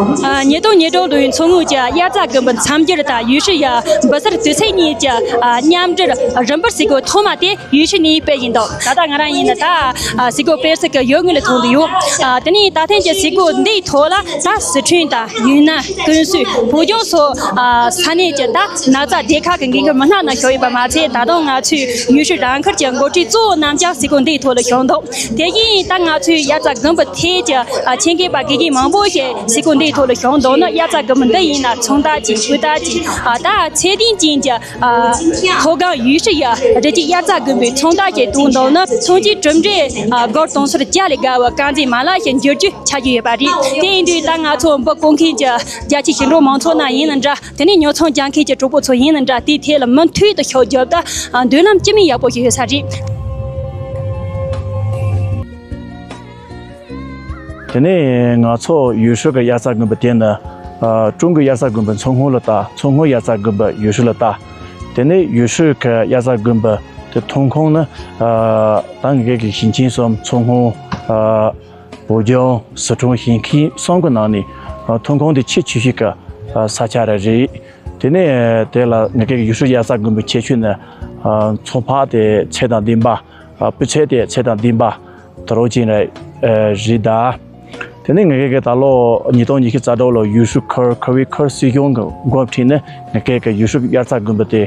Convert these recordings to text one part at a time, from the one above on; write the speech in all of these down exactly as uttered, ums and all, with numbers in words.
ཉིས་སྟོང་ཉི་དྲུག་ལོའི་མཚོ་སྔོན་གྱི་དབྱར་རྩྭ་དགུན་འབུ་མཚམས་སྦྱོར་དང་ཡུལ་ཤུལ་ཡ་འབུ་སར་དུས་ཚོད་གཉིས་ཀྱི་མཉམ་འབྲེལ་རིམ་པར་ཟས་གོས་ཐོག་མ་དེ་ཡུལ་ཤུལ་ནས་སྤེལ་བཞིན་འདུག་ད་ལྟ་ང་རང་ཡིན་ན་ད་ཟས་གོས་སྤེལ་ས་གི་ཡུལ་དངོས་ལ་ཐོན་དུ་ཡོད། དེ་ནས་ད་ཐེངས་ཀྱི་ཟས་གོས་འདིའི་ཐོག་ལ་ད་སི་ཁྲོན་དང་ཡུན་ནན། ཀུན་སུའུ། བོད་ལྗོངས་སོགས་ས་གནས་ཀྱི་ད་ནགས་ཚལ་སྡེ་ཁག་གི་འགན་འཁུར་མི་སྣ་རྣམས་ཞུགས་ཡོད་པ་མ་ཚད། ད་དུང་ང་ཚོའི་ཡུལ་ཤུལ་རང་ཁུལ་གྱི་འགོ་ཁྲིད་གཙོ་བོ་རྣམས་ཀྱང་ཟས་གོས་འདིའི་ཐོག་ལ་ཞུགས་འདུག་དེ་བཞིན་ད་ང་ཚོའི་དབྱར་རྩྭ་དགུན་འབུ་ཐད་ཀྱི་ཆེད་མཁས་པ་དགེ་རྒན་མང་པོ་ཞིག་ཟས་གོས་འདིའི་ཐོག་ལ་ཞུགས་འདུག་ནི། དབྱར་རྩྭ་དགུན་འབུ་འདི་ཡིན་ན་ཚོང་རྟགས་ཀྱི་སྤུས་དག་ཅིག་ད་ཚད་ལྡན་ཅན་གྱི་མཐོ་སྒང་ཡུལ་ཤུལ་ཡ་རི་སྐྱེས་དབྱར་རྩྭ་དགུན་འབུའི་ཚོང་རྟགས་ཀྱི་དུག་འདུག་ནི། ཚོང་ཆེན་གྲུབ་འབྲས་སྒོར་དུང་ཕྱུར་བརྒྱ་ལས་བརྒལ་བའི་དཀར་མཛེས་མ་ལག་ཞིག་འགྱུར་རྒྱུ་ཆགས་ཀྱི་ཡོད་པ་རེད། དེ་ཡིན་དུས་ད་ང་ཚོ་འབུ་བརྐོ་མཁན་གྱི་རྒྱ་ཆེའི་ཞིང་འབྲོག་མང་ཚོགས་རྣམས་ཡིན་ན་འདྲ། དེ་ནས་ཉོ་ཚོང་རྒྱག་མཁན་གྱི་གྲོགས་པོ་ཚོ་ཡིན་ན་འདྲ། དེའི་ཐད་ལ་མུ་མཐུད་དུ་ཤུགས་རྒྱོབ་སྟེ་མདུན་ལམ་ཅི་མིན་ཡག་པོ་ཞིག་ཡོད་ས་རེད། དེ་ནས་ང་ཚོ་ཡུལ་ཤུལ་གྱི་དབྱར་རྩྭ་དགུན་འབུ་དེ་ནི་ཀྲུང་གོའི་དབྱར་རྩྭ་དགུན་འབུ་མཚོ་སྔོན་ལ་བཏགས། མཚོ་སྔོན་དབྱར་རྩྭ་དགུན་འབུ་ཡུལ་ཤུལ་ལ་བཏགས། དེ་ནས་ཡུལ་ཤུལ་གྱི་དབྱར་རྩྭ་དགུན་འབུ་དེ་ཐོན་ཁུངས་ནི་ད་ངེད་ཀྱི་གི་ཞིང་ཆེན་གསུམ། མཚོ་སྔོན། བོད་ལྗོངས། སི་ཁྲོན། ཞིང་ཆེན་གསུམ་གྱི་ནང་ནས་ཐོན་ཁུངས་དེ་ཆེས་ཆེ་ཤོས་ཀྱི་ས་ཆ་རེ་རེད། དེ་ནས་དེ་ལ་ངེད་ཀྱི་ཡུལ་ཤུལ་དབྱར་རྩྭ་དགུན་འབུའི་ཁྱད་ཆོས་ནི་ཚོང་འཕར་དེ་ཚད་དང་ལྡན་པ། སྤུས་ཚད་དེ་ཚད་དང་ལྡན་པ་དེ་རོ་ཅན་རེད་ད། དེ་ནས་ངེད་ཀྱི་ད་ལོ་ཉིས་སྟོང་ཉི་ཤུ་རྩ་དྲུག་ལོར་ཡུལ་ཤུལ་ཁུལ་ཁུལ་བའི་ཁུལ་སྲིད་གཞུང་གི་འགོ་ཁྲིད་ནས་ངེད་ཀྱི་ཡུལ་ཤུལ་དབྱར་རྩྭ་དགུན་འབུ་དེ་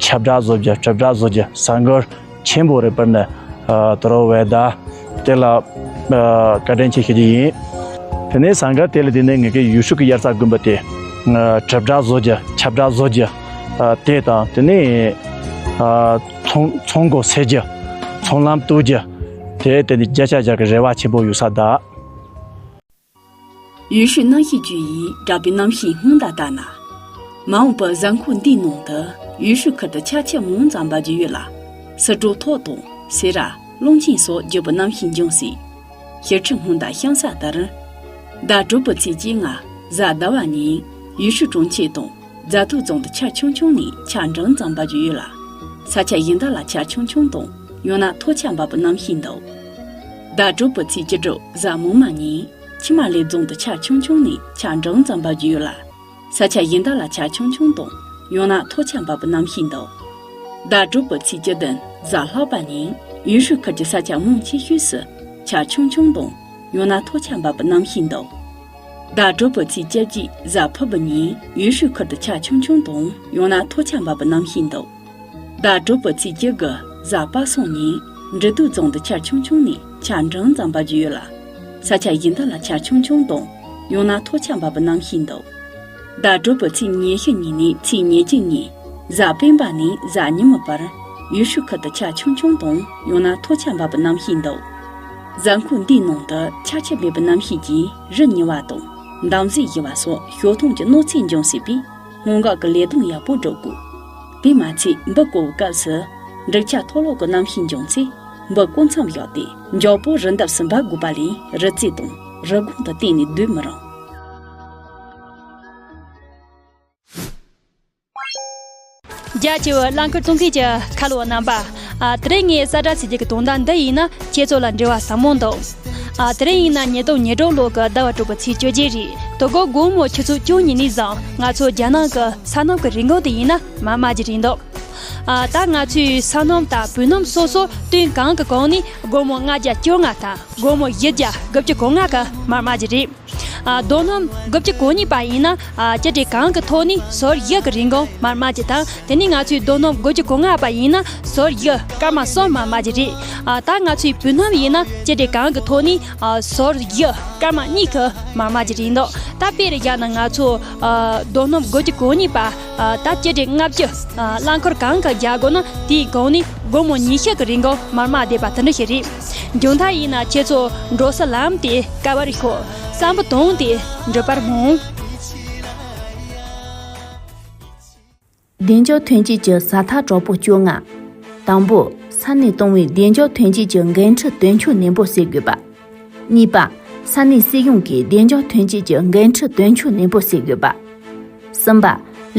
ཁྱབ་བསྒྲགས་བཟོ་རྒྱུ། ཁྱབ་བསྒྲགས་བཟོ་རྒྱུ་ས་འགུལ་ཆེན་པོ་རེ་སྤར་ནས་དེ་རོ་བས་ད། དེ་ལ་བཀའ་དྲིན་ཆེ་ཞུ་རྒྱུ་ཡིན། དེ་ནས་ས་འགུལ་དེ་ལ་བརྟེན་ནས་ངེད་ཀྱི་ཡུལ་ཤུལ་གྱི་དབྱར་རྩྭ་དགུན་འབུ་དེ་དྲིལ་བསྒྲགས་བཟོ་རྒྱུ། ཁྱབ་བསྒྲགས་བཟོ་རྒྱུ་དེ་དང་། དེ་ནས་ཚོང་ཚོང་སྒོ་སེལ་རྒྱུ། ཚོང་ལམ་གཏོར་རྒྱུ། དེ་དེ་ནས་བརྒྱ་ཆ་བརྒྱ་གི་རེ་བ་ཆེན་པོ་ཡོད་ས་གདའ། ཡུལ་ཤུལ་གནམ་གཤིས་ཅུས་ཡིས་བསྒྲགས་པའི་གནམ་གཤིས་སྔོན་ལ་ལྟར་ན། མ་འོངས་པར་གཟའ་འཁོར་འདིའི་ནང་དུ་ཡུལ་ཤུལ་ཁུལ་དུ་ཆར་ཆུ་མང་ཙམ་འབབ་རྒྱུ་ཡོད་ལ། སི་ཁྲོན་ཐོག་དང་སེ་ར། གློག་ཆེན་སོགས་རྒྱུ་བའི་གནམ་གཤིས་འབྱུང་སྲིད། ཕྱི་ཁྲིད་སྔོན་དང་གཤམ་གསལ་ལྟར། ཟླ་དྲུག་པའི་ཚེས་བཅོ་ལྔ་གཟའ་ཟླ་བ་ཉིན་ཡུལ་ཤུལ་གྲོང་ཁྱེར་དང་རྫ་ཐོག་རྫོང་དུ་ཆར་ཆུང་ཆུང་ནས་ཆར་འབྲིང་ཙམ་འབབ་རྒྱུ་ཡོད་ལ། ས་ཆ་གཞན་དག་ལ་ཆར་ཆུང་ཆུང་དང་ཡང་ན་ཐོག་ཆར་འབབ་པའི་གནམ་གཤིས་འདུག་ཟླ་དྲུག་པའི་ཚེས་བཅུ་དྲུག་གཟའ་མིག་དམར་ཉིན་ཆུ་དམར་ལེབ་རྫོང་དུ་ཆར་ཆུང་ཆུང་ནས་ཆར་འབྲིང་ཙམ་འབབ་རྒྱུ་ཡོད་ལ། ས་ཆ་གཞན་དག་ལ་ཆར་ཆུང་ཆུང་དང་ཡང་ན་ཐོག་ཆར་འབབ་པའི་གནམ་གཤིས་འདུག་ཟླ་དྲུག་པའི་ཚེས་བཅུ་བདུན་གཟའ་ལྷག་པ་ཉིན་ཡུལ་ཤུལ་ཁུལ་གྱི་ས་ཆ་མང་ཆེ་ཤོས་སུ་ཆར་ཆུང་ཆུང་དང་ཡང་ན་ཐོག་ཆར་འབབ་པའི་གནམ་གཤིས་འདུག་ཟླ་དྲུག་པའི་ཚེས་བཅུ་གཅིག་གཟའ་ཕུར་བུ་ཉིན་ཡུལ་ཤུལ་ཁུལ་དུ་ཆར་ཆུང་ཆུང་དང་ཡང་ན་ཐོག་ཆར་འབབ་པའི་གནམ་གཤིས་འདུག་ཟླ་དྲུག་པའི་ཚེས་བཅུ་དགུ་གཟའ་པ་སངས་ཉིན་འབྲི་སྟོད་རྫོང་དུ་ཆར་ཆུང་ཆུང་ནས་ཆར་འབྲིང་ཙམ་འབབ་རྒྱུ་ཡོད་ལ། ས་ཆ་གཞན་དག་ལ་ཆར་ཆུང་ཆུང་དང་ཡང་ན་ཐོག་ཆར་འབབ་པའི་གནམ་གཤིས་འདུག་ཟླ་དྲུག་པའི་ཚེས་ཉི་ཤུ་ཉིན་ནས་ཚེས་ཉེར་གཅིག་ཉིན་གཟའ་སྤེན་པ་ནས་གཟའ་ཉི་མའི་བར་ཡུལ་ཤུལ་ཁུལ་དུ་ཆར་ཆུང་ཆུང་དང་ཡང་ན་ཐོག་ཆར་འབབ་པའི་གནམ་གཤིས་འདུག་གཟའ་འཁོར་འདིའི་ནང་དུ་ཆར་ཆུ་མེད་པའི་གནམ་གཤིས་ཀྱིས་རི་ཉིལ་བ་དང་འདམ་གཟིག་ཡིབ་པ་སོགས་ཞོགས་ཐུན་གྱི་གནོད་འཚེ་འབྱུང་སྲིད་པས། སྔོན་འགོག་གི་ལས་དོན་ཡག་པོ་སྒྲུབ་དགོས། དེ་མ་ཚད་འབུ་བརྐོ་བའི་སྐབས་སུ་འབྲུག་ཆར་འཐོར་ལོག་གི་གནམ་གཤིས་འབྱུང་ཚེ་འབུ་རྐོ་མཚམས་བཞག་སྟེ་མགྱོགས་པོ་རི་འདབས་སུ་འབབ་དགོས་པ་ལས་རི་རྩེ་དང་རི་སྒང་དུ་གཏན་ནས་སྡོད་མི་རུང་། རྒྱ་ཆེ་བའི་རླངས་འཁོར་གཏོང་མཁན་གྱི་ཁ་ལོ་བ་རྣམ་པ། ཨ། དེ་རིང་ངས་གསལ་བསྒྲགས་བྱེད་རྒྱུ་གི་དོན་དག་འདི་ཡིན་ན་ཁྱེད་ཚོ་ལ་འབྲེལ་བ་ཟབ་མོ་འདུག་ཨ། དེ་རིང་ཡིན་ན་ཉིས་སྟོང་ཉི་དྲུག་ལོ་གི་ཟླ་བ་དྲུག་པའི་ཚེས་བཅོ་བརྒྱད་རེད། དོ་དགོང་དགོང་མོ་ཆུ་ཚོད་བཅུ་གཉིས་ནས་བཟུང་ང་ཚོ་རྒྱ་ནག་གི་ས་གནམ་གྱི་རིན་གོང་དེ་ཡིན་ན་མར་དམའ་རྒྱུ་རེད་འདུག་ཨ། ད་ང་ཚོའི་ས་གནམ་དང་བོད་གནམ་སོ་སོ་སྟོན་གང་གི་གོང་ནས་དགོང་མོ་ལྔ་བརྒྱ་བཅོ་ལྔ་དང་དགོང་མོ་བཞི་བརྒྱ་དགུ་བཅུ་གོ་ལྔ་གི་མར་དམའ་རྒྱུ་རེད། ཨ། དོ་སྣང་དགུ་བཅུ་གོ་གཉིས་པ་ཡིན་ན། ཨ། སྤྱི་ཟླ་གང་གི་ཐོག་ནས་སོར་བཞི་གི་རིན་གོང་མར་དམའ་རྒྱུ་དང་། དེ་ནས་ང་ཚོའི་དོ་སྣང་དགུ་བཅུ་གོ་ལྔ་པ་ཡིན་ན་སོར་བཞི་སྐར་མ་གསུམ་མར་དམའ་རྒྱུ་རེད། ཨ། ད་ང་ཚོའི་བོད་གནམ་ཡིན་ན་སྤྱི་ཟླ་གང་གི་ཐོག་ནས། ཨ། སོར་བཞི་སྐར་མ་གཉིས་ཀྱི་མར་དམའ་རྒྱུ་རེད་འདུག་ད་དཔེར་བཞག་ན་ང་ཚོ། ཨ། དོ་སྣང་དགུ་བཅུ་གོ་གཉིས་པ། ཨ། ད་སྤྱི་ཟླ་ལྔ་བཅུ། ཨ། རླངས་འཁོར་གང་ག་རྒྱག་དགོས་ན་དེའི་གོང་ནས་སྒོར་མོ་ཉི་ཤུ་གི་རིན་གོང་མར་དམའ་བསྡད་པ་དེ་འདྲ་ཞིག་རེད། མཇུག་མཐར་ཡིན་ན་ཁྱེད་ཚོ་འགྲོ་ས་ལམ་དེ་ག་བར་ཤོག་བསམ་པ་དོན་དེ་འགྲུབ་པར་སྨོན། བདེ་འཇགས་ཐོན་སྐྱེད་ཀྱི་ཟ་ཐག་གྲོགས་པོ་བཅོ་ལྔ། དང་པོ། ས་གནས་སྟོང་བའི་བདེ་འཇགས་ཐོན་སྐྱེད་ཀྱི་འགན་འཁྲི་དོན་འཁྱོལ་ནན་པོ་བྱེད་དགོས་པ། གཉིས་པ། ས་གནས་སྲིད་གཞུང་གིས་བདེ་འཇགས་ཐོན་སྐྱེད་ཀྱི་འགན་འཁྲི་དོན་འཁྱོལ་ནན་པོ་བྱེད་དགོས་པ། གསུམ་པ།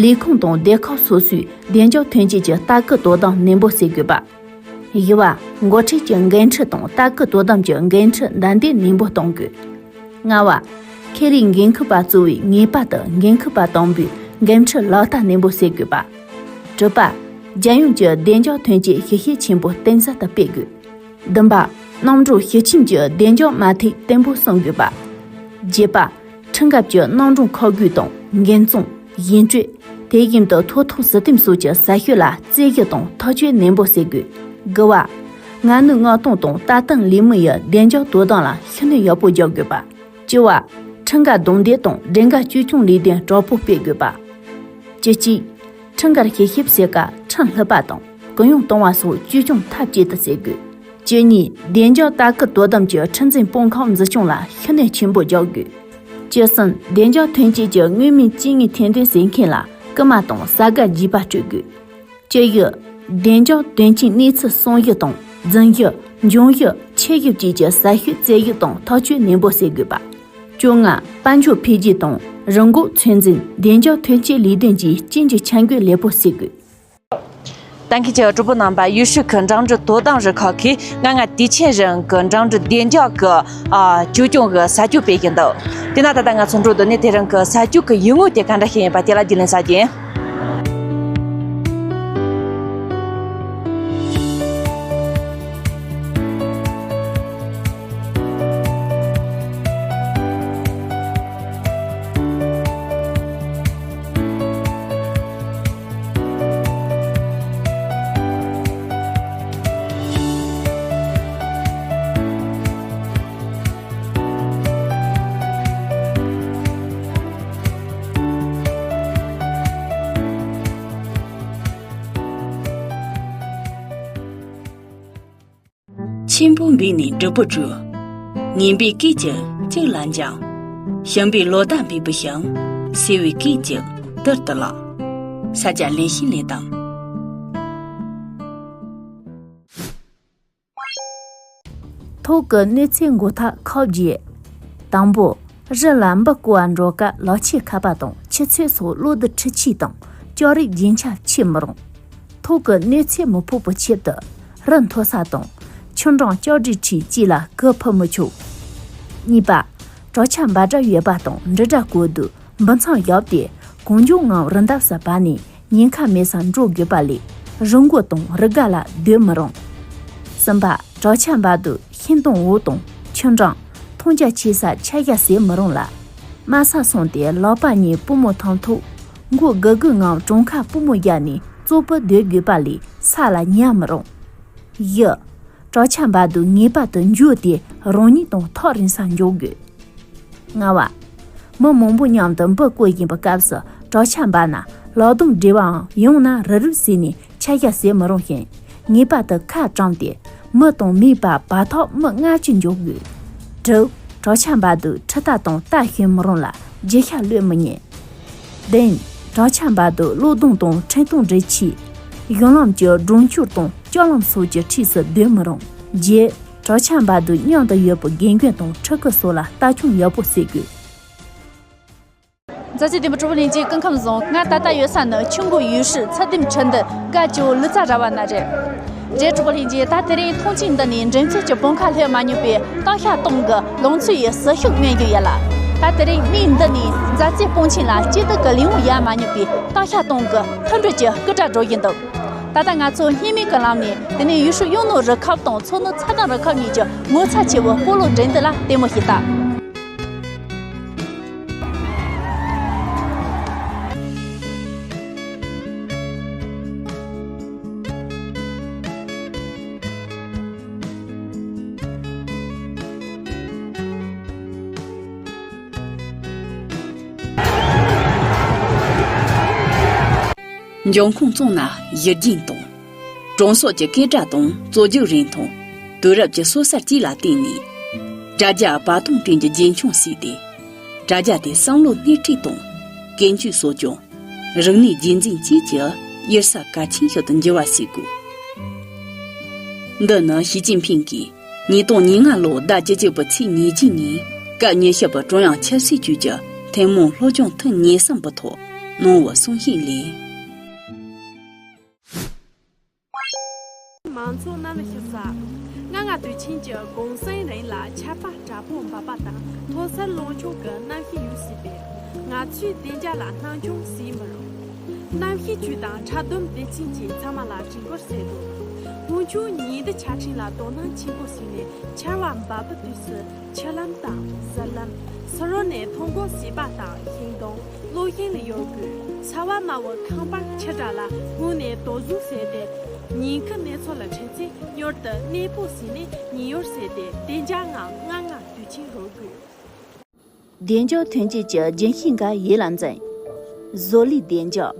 ལས་ཁུངས་དང་སྡེ་ཁག་སོ་སོས་བདེ་འཇགས་ཐོན་སྐྱེད་ཀྱི་ལྟ་སྐུལ་དོ་དམ་ནན་པོ་བྱེད་དགོས་པ། བཞི་བ། འགོ་ཁྲིད་ཀྱི་འགན་འཁྲི་དང་ལྟ་སྐུལ་དོ་དམ་གྱི་འགན་འཁྲི་འདྲ་འདེགས་ནན་པོ་གཏོང་དགོས། ལྔ་བ། ཁེ་རིགས་འགན་འཁུར་པ་གཙོ་བོས་ངེས་པར་དུ་འགན་འཁུར་པ་དང་པོའི་འགན་འཁྲི་ལག་བསྟར་ནན་པོ་བྱེད་དགོས་པ། དྲུག་པ། རྒྱལ་ཡོངས་ཀྱི་བདེ་འཇགས་ཐོན་སྐྱེད་ཞིབ་བཤེར་ཆེན་པོ་གཏིང་ཟབ་ཏུ་སྤེལ་དགོས། བདུན་པ། གནམ་གྲུ་ཞིབ་མཆན་གྱི་བདེ་འཇགས་མ་མཐའ་བརྟན་པོ་སྲུང་དགོས་པ། བརྒྱད་པ། ཁྲིམས་འགལ་གྱི་གནམ་གྲུ་འཁོར་སྐོར་དང་འགན་གཙང་། ཡིན་གཅོད། དེ་བཞིན་དུ་ཐོ་ཐོ་སི་ཊེམ་སོགས་ཀྱི་ཟབ་ཤོས་ལ་རྩད་གཞི་དང་ཐག་གཅོད་ནན་པོ་བྱེད་དགོས། དགུ་བ། སྔ་སྣུར་མངགས་གཏོང་དང་ལྟ་སྟངས་ལས་མི་ཡི་བདེ་འཇགས་དོ་དམ་ལ་ཤུགས་སྣོན་ཡག་པོ་རྒྱག་དགོས་པ། བཅུ་བ། ཁྲིམས་འགལ་རྡུང་རྡེག་དང་སྒྲིག་འགལ་བཅོས་སྐྱོང་ལས་དོན་དྲག་པོ་སྤེལ་དགོས་པ། བཅུ་གཅིག། ཁྲིམས་འགལ་ཞིབ་བཤེར་བྱེད་སྐབས་ཁྲིམས་བསླུ་བ་དང་གུ་ཡངས་གཏོང་བ་སོགས་བཅོས་སྐྱོང་མཐའ་གཅིག་ཏུ་བྱེད་དགོས། བཅུ་གཉིས། བདེ་འཇགས་ལྟ་སྐུལ་དོ་དམ་གྱི་ཁྲིམས་འཛིན་སྤོ་ཁང་འཛུགས་སྐྱོང་ལ་ཤུགས་སྣོན་ཆེན་པོ་རྒྱག་དགོས། བཅུ་གསུམ། བདེ་འཇགས་ཐོན་སྐྱེད་ཀྱི་མངོན་མིན་རྐྱེན་ངན་ཐེར་འདོན་བྱེད་མཁན་ལ་སྐུལ་མ་དང་བྱ་དགའ་རྒྱས་པ་སྤྲོད་དགོས། བཅུ་བཞི། བདེ་འཇགས་དོན་རྐྱེན་གནས་ཚུལ་གསང་ཞིབ་དང་རྫུན་ཞིབ། འབྱུང་ཞིབ། ཁྱད་ཞིབ་བཅས་ཀྱི་ཟབ་ཤོས་རྩད་ཞིབ་དང་ཐག་གཅོད་ནན་པོ་བྱེད་དགོས་པ། བཅོ་ལྔ། དཔལ་འབྱོར་འཕེལ་རྒྱས་དང་རིམས་འགོག་ཚོད་འཛིན། བདེ་འཇགས་ཐོན་སྐྱེད་ལས་དོན་བཅས་ཅན་གྱི་འཆར་འགོད་ལེགས་པོ་བྱེད་དགོས། ད་གིན་གྱི་གྲོགས་པོ་རྣམ་པ། ཡུལ་ཤུལ་གྱི་འགྲིམ་འགྲུལ་དོ་དམ་རུ་ཁག་གིས་ང་ང་དུས་ཆེན་རིང་གི་འགྲིམ་འགྲུལ་བདེ་འཇགས་ཀྱི་ཨ་བཅོས་སྐྱོང་གི་ས་ཆ་སྤེལ་གྱི་འདུག་དེས་ན་ད་ལྟ་ང་ཚོ་འགྲོ་འདུག་ནས་དེ་རིང་གི་ས་ཆ་གི་ཡུལ་དངོས་དེ་ག་འདྲ་ཞིག་ཡིན་པ་དེ་ལ་རྒྱུས་ལོན་བྱ་རྒྱུ་ཡིན། ཆེན་པོ་འབུལ་ནས་སྒྲུབ་པོ་སྒྲུབ། ངན་པའི་སྐད་ཀྱིས་གཅིག་ལ་འཇང་། ཞིམ་པའི་ལོ་ཟླ་འབུལ་བུ་ཞིང་། སེར་བའི་སྐད་ཀྱིས་དིར་དིར་ལང་། ས་སྐྱ་ལེགས་བཤད་ལས་དང་། ཐོག་གི་གནོད་འཚེ་འགོག་ཐབས་ཁག་བརྒྱད། དང་པོ། རི་ལ་འབུ་རྐོ་བར་འགྲོ་སྐབས་ལག་ཆས་ཁ་པར་དང་ཆུ་ཚོད་སོགས་གློག་རྡུལ་འཕྲུལ་ཆས་དང་ཅོག་རིགས་རྒྱུན་ཆད་བྱེད་མི་རུང་། ཐོག་གི་གནོད་འཚེ་མི་ཕོག་པའི་ཆེད་དུ་རི་མཐོ་ས་དང་ཆུ་འགྲམ་ལྕགས་རིའི་འཁྲིས་བཅས་ལ་གུར་ཕུབ་མི་ཆོག་གཉིས་པ། གྲོག་ཆག་འབའ་སྒྲ་ཡོད་པ་དང་འབྲུ་སྒྲ་གོ་དུས་འབུ་ཚང་བཞག་སྟེ་གང་མགྱོགས་ངང་རི་འདབས་སུ་བབས་ནས་ཉེན་ཁ་མེད་སར་འགྲོ་དགོས་པ་ལས་རི་མགོ་དང་རི་སྒང་ལ་སྡོད་མི་རུང་། གསུམ་པ། གྲོག་ཆག་འབབ་དུས་ཤིང་སྡོང་འོག་དང་ཆུ་འགྲམ། མཐོང་རྒྱ་ཆེ་སར་ཆ་བཞག་བྱེད་མི་རུང་ལ། དམའ་སར་སོང་སྟེ་ལག་པ་གཉིས་པུས་མོ་ཐང་ཐོག་མགོ་སྒུར་སྒུར་ངང་གྲོང་ཁ་པུས་མོ་བརྒྱབ་ནས་ཙོག་པུར་སྡོད་དགོས་པ་ལས་ས་ལ་ཉལ་མི་རུང་། བཞི། གྲོག་ཆག་འབབ་དུས་ངེས་པར་དུ་མཇུག་དེ་རང་ཉིད་དང་ཐག་རིང་སར་འཇོག་དགོས། ལྔ་བ། མི་མང་པོ་མཉམ་དུ་འབུ་རྐོ་བཞིན་པའི་སྐབས་སུ་གྲོག་ཆག་འབབ་ན་ལག་རྡུང་སྦྲེལ་བའམ་ཡང་ན་རུབ་རུབ་བྱས་ནས་ཆ་བཞག་བྱེད་མི་རུང་ཞིང་། ངེས་པར་དུ་ཁ་བཀྲམ་སྟེ་མི་དང་མིའི་བར་བར་ཐག་མི་ལྔ་བཅུ་འཇོག་དགོས། དྲུག་གྲོག་ཆག་འབབ་དུས་འཕྲུལ་རྟ་དང་རྟ་ཞོན་མི་རུང་ལ་རྒྱུ་ཤ་གློད་མི་ཉན། བདུན། གྲོག་ཆག་འབབ་དུས་གློག་སྡོང་དང་འཕྲིན་གཏོང་སྒྲིག་ཆས། གཞུང་ལམ་གྱི་སྒྲོམ་སྐྱོར་དང་ལྕགས་ལམ་སོགས་ཀྱི་འཁྲིས་སུ་སྡོད་མི་རུང་། བརྒྱད། གྲོག་ཆག་འབབ་དུས་མཉམ་དུ་ཡོད་པའི་དགེ་རྒན་དང་ཕྲུ་གུ་སོགས་ལ་ལྟ་སྐྱོང་ཡག་པོ་བྱེད་དགོས། མཛའ་བརྩེ་ལྡན་པའི་གྲོགས་པོ་ལྷན་རྒྱས་སྐུ་ཁམས་བཟང་། ང་ད་ལྟ་ཡོད་ས་ནི་ཆུ་འགོ་ཡུལ་ཤུལ་ཚུལ་ཁྲིམས་ཆུ་འདི་སྒ་ཇོ་བོ་ལི་ཙ་ར་བ་ན་རེད། འདྲེ་གྲོགས་པོ་ལྷན་རྒྱས། ད་དེ་རིང་ཐང་ཆེན་འདི་ནས་འགྲེམས་ཚོད་ཀྱི་བང་ཁ་སླེབས་མ་མྱོང་པའི་སྟག་ཤར་སྟོང་གི་ལང་ཚོ་ཡི་ཟིལ་ཤུགས་མངོན་རྒྱུ་ཡིན་ལ། ད་དེ་རིང་གནས་འདི་ནས་མཛའ་བརྩེ་སྤུངས་ཆེན་ལ་སྐྱིད་སྡུག་གི་ལས་འགུལ་ཡར་མ་མྱོང་པའི་སྟག་ཤར་སྟོང་གི་མཐུན་སྒྲིལ་གྱི་སྐུ་དགྲ་སྒྲོག་བཞིན་འདུག་ད་ལྟ་ང་ཚོ་སྙེ་མོ་གི་ལམ་ནས་དེ་ནས་ཡུལ་ཤུལ་གཡུང་ནོར་རུ་ཁག་དང་མཚོ་ནུབ་ཚ་གདང་རུ་ཁག་གཉིས་ཀྱི་ངོ་མཚར་ཆེ་བའི་སྤོ་ལོ་འགྲན་བསྡུར་ལ་ལྟད་མོ་ཞིག་ལྟ། འབྱུང་ཁུངས་བཙོང་ན་གཞི་རྒྱུན་གཏོང་། གྲོང་གསེབ་ཀྱི་སྐད་སྒྲ་དང་རྩོད་རྒྱུགས་རིང་ཐུང་། དུས་རབས་ཀྱི་སྲོལ་གསར་བཅས་ལ་བརྟེན་ནས། དྲ་རྒྱ་པར་ཐོང་སྐྲུན་གྱི་རྒྱུན་འཁྱོངས་བྱས་ཏེ། དྲ་རྒྱ་དེ་བསམ་བློ་སྣེ་ཁྲིད་དང་། ཀུན་སྤྱོད་གསོ་སྐྱོང་། རིག་གནས་རྒྱུན་འཛིན་བཅས་ཀྱི་གཡུར་ས་གལ་ཆེན་ཞིག་ཏུ་འགྱུར་བ་བྱེད་དགོས། འདི་ནི་ཞི་ཅིན་ཕིང་གིས་ཉིས་སྟོང་ཉེར་ལྔ་ལོའི་ཟླ་བཅུ་གཅིག་པའི་ཚེས་ཉེར་གཅིག་ཉིན་སྐབས་ཉི་ཤུ་པའི་ཀྲུང་དབྱང་ཆབ་སྲིད་ཅུས་ཀྱི་ཐུན་མོང་སློབ་སྦྱོང་ཐེངས་ཉེར་གསུམ་པའི་ཐོག་གནང་བའི་གསུང་བཤད་ལས། མང་ཚོགས་རྣམས་ལ་ཞིབ་ཚགས། ང་ ང་དུས་ཆེན་གྱི་གུང་སེང་རིང་ལ་ཆར་པ་དྲག་པོ་འབབ་པ་དང་མཐོ་སར་རླུང་ཆུང་གི་གནམ་གཤིས་ཡོད་སྲིད་པས། ང་ཚོས་བདེ་འཇགས་ལ་སྣང་ཆུང་བྱེད་མི་རུང་། གནམ་གཤིས་ཅུས་དང་འཁྲབ་སྡོམ་སྡེ་ཚན་གྱིས་ཚང་མ་ལ་དྲན་སྐུལ་བྱས་འདུག་སྔོན་བྱོན་ཉི་ཟླ་ཆར་ཕྲན་ལ་དོ་སྣང་ཆེན་པོ་བྱས་ནས་ཆར་པ་འབབ་པའི་དུས་སུ་ཆུ་ལམ་དང་ཟིལ་ལམ། ཕྱི་རོལ་ནས་ཐོན་སྐྱེད་བྱེད་པ་དང་ཤིང་སྡོང་གློག་ཞན་ལ་གཡོལ་དགོས། ས་བབ་དམའ་བོའི་ཁང་པ་ཆུ་དྲག་ལ་སྔོན་ནས་དོགས་ཟོན་བྱས་ཏེ། ཉེན་ཁའི་གནས་ཚུལ་ལ་འཕྲད་ཚེ་མྱུར་དུ་གནས་སྤོ་བྱས་ནས་ཉེན་གཡོལ་བྱས་ཏེ་བདེ་འཇགས་ངང་སྔ་སྔ་དུས་ཆེན་རོལ་དགོས། བདེ་འཇགས་ཐོན་སྐྱེད་ཀྱི་རྒྱུན་ཤེས་འགའ་ཡིད་ལ་འཛིན། བཟོ་ལས་བདེ་འཇགས།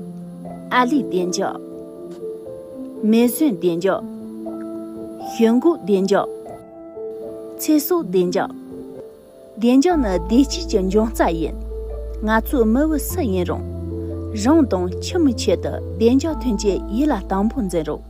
ཨ་ལས་བདེ་འཇགས། མེ་ཟོན་བདེ་འཇགས། ཞོད་འགོག་བདེ་འཇགས། ཚེ་སྲོག་བདེ་འཇགས། བདེ་འཇགས་ནི་བདེ་སྐྱིད་ཀྱི་འབྱུང་རྩ་ཡིན། ང་ཚོ་མི་བོ་སུ་ཡིན་རུང་། རང་དང་ཁྱིམ་མི་ཆེད་དུ་བདེ་འཇགས་ཐོན་སྐྱེད་ཡིད་ལ་དམ་པོ་འཛིན་རོགས།